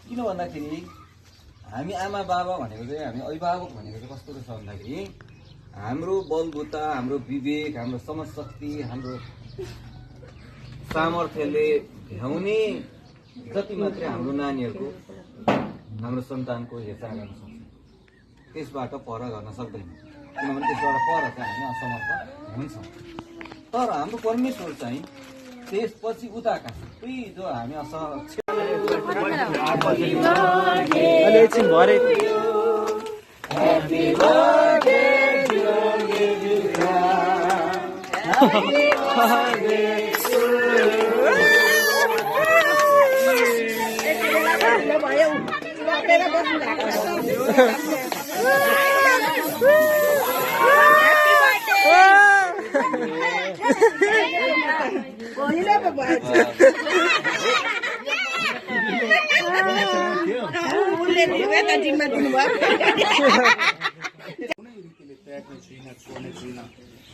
किन भन्दाखेरि हामी आमा बाबा भनेको चाहिँ हामी अभिभावक भनेको चाहिँ कस्तो रहेछ भन्दाखेरि हाम्रो बलबुता, हाम्रो विवेक, हाम्रो समझशक्ति, हाम्रो सामर्थ्यले भ्याउने जति मात्रै हाम्रो नानीहरूको, हाम्रो सन्तानको हेरचाह गर्न सक्छ। त्यसबाट पर गर्न सक्दैन, किनभने त्यसबाट पर चाहिँ हामी असमर्थ हुन्छौँ। तर हाम्रो परमेश्वर चाहिँ त्यसपछि उताका सबै जो हामी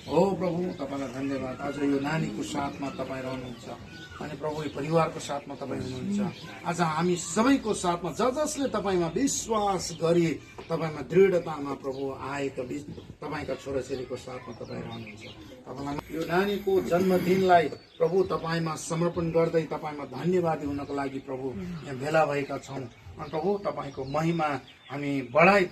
हो प्रभु, तपाईलाई धन्यवाद। आज यो नानीको साथमा तपाईँ रहनुहुन्छ अनि प्रभु यो परिवारको साथमा तपाईँ हुनुहुन्छ। आज हामी सबैको साथमा जसले तपाईँमा विश्वास गरी तपाईँमा दृढतामा प्रभु आएका तपाईँका छोराछोरीको साथमा तपाईँ रहनुहुन्छ। तपाईँलाई यो नानीको जन्मदिनलाई प्रभु तपाईँमा समर्पण गर्दै तपाईँमा धन्यवादी हुनको लागि प्रभु यहाँ भेला भएका छौँ। अनि प्रभु तपाईँको महिमा हामी बढाइ